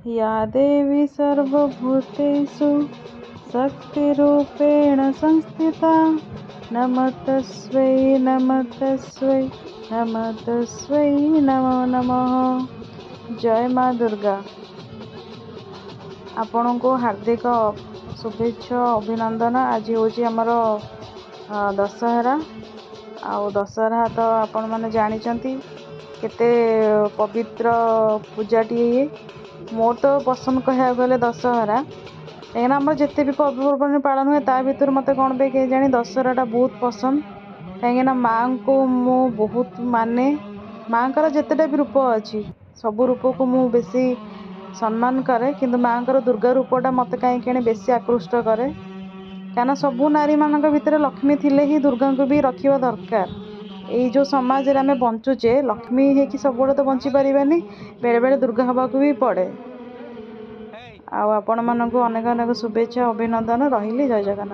या देवी सर्वभूतेषु शक्तिरूपेण संस्थिता, नमस्तस्यै नमस्तस्यै नमस्तस्यै नमो नमः। ଜୟ ମା ଦୁର୍ଗା। ଆପଣଙ୍କୁ ହାର୍ଦ୍ଦିକ ଶୁଭେଚ୍ଛା, ଅଭିନନ୍ଦନ। ଆଜି ହେଉଛି ଆମର ଦଶହରା। ଆଉ ଦଶହରା ତ ଆପଣମାନେ ଜାଣିଛନ୍ତି କେତେ ପବିତ୍ର ପୂଜାଟିଏ ଇଏ। ମୋର ତ ପସନ୍ଦ କହିବାକୁ ଗଲେ ଦଶହରା, କାହିଁକିନା ଆମର ଯେତେ ବି ପର୍ବପର୍ବାଣି ପାଳନ ହୁଏ, ତା ଭିତରୁ ମୋତେ କ'ଣ ପାଇଁ କେଜାଣି ଦଶହରାଟା ବହୁତ ପସନ୍ଦ। କାହିଁକିନା ମାଆଙ୍କୁ ମୁଁ ବହୁତ ମାନେ। ମାଆଙ୍କର ଯେତେଟା ବି ରୂପ ଅଛି, ସବୁ ରୂପକୁ ମୁଁ ବେଶୀ ସମ୍ମାନ କରେ, କିନ୍ତୁ ମାଆଙ୍କର ଦୁର୍ଗା ରୂପଟା ମୋତେ କାହିଁକି କେଜାଣି ବେଶୀ ଆକୃଷ୍ଟ କରେ। କାହିଁକିନା ସବୁ ନାରୀମାନଙ୍କ ଭିତରେ ଲକ୍ଷ୍ମୀ ଥିଲେ ହିଁ ଦୁର୍ଗାଙ୍କୁ ବି ରଖିବା ଦରକାର। ଏଇ ଯେଉଁ ସମାଜରେ ଆମେ ବଞ୍ଚୁଛେ, ଲକ୍ଷ୍ମୀ ହେଇକି ସବୁବେଳେ ତ ବଞ୍ଚିପାରିବାନି, ବେଳେବେଳେ ଦୁର୍ଗା ହେବାକୁ ବି ପଡ଼େ। ଆଉ ଆପଣମାନଙ୍କୁ ଅନେକ ଅନେକ ଶୁଭେଚ୍ଛା, ଅଭିନନ୍ଦନ। ରହିଲି, ଜୟ ଜଗନ୍ନାଥ।